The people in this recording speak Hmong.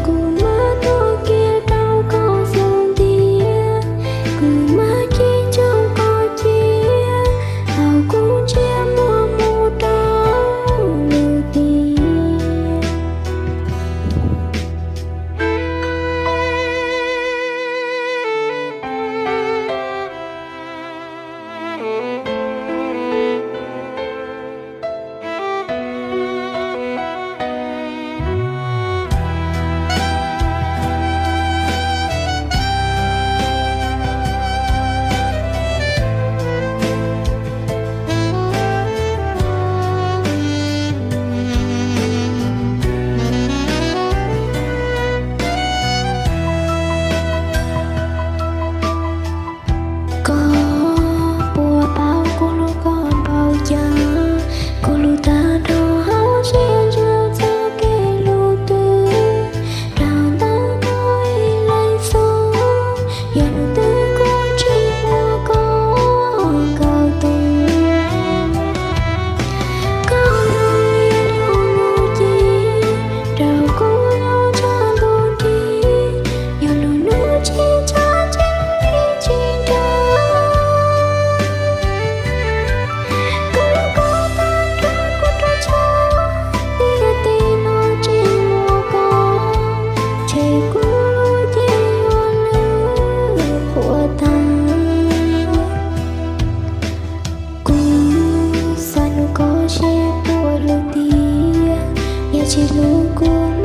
Kuv mam tuaj kiag rau koj xub ntiag, kuv mam cim coj koj cia, thaum kuv ntsiag muag mus rau lwm tiam. Koj puas paub kuv hlub koj npaum cas? Kuv hlub tag nrho hauv siab zog txoj kev hlub twg, rau ntawm koj ib leeg xwb, yog hnub twg kuv tsis muaj koj nkaum tus. Koj los yog lub lub cim rau kuv nyob tshaj ntuj nrig, yog lub lub tsheb tshaj ceeb li tsis nrog. Kuv hlub koj tag nrho kuv rau tshaj, tiam sis no tsis muaj koj, ces kuv lub cev yuav lwj qhuav tag. Kuv xav nug koj seb puas hlub tiag, yog tsis hlub kuv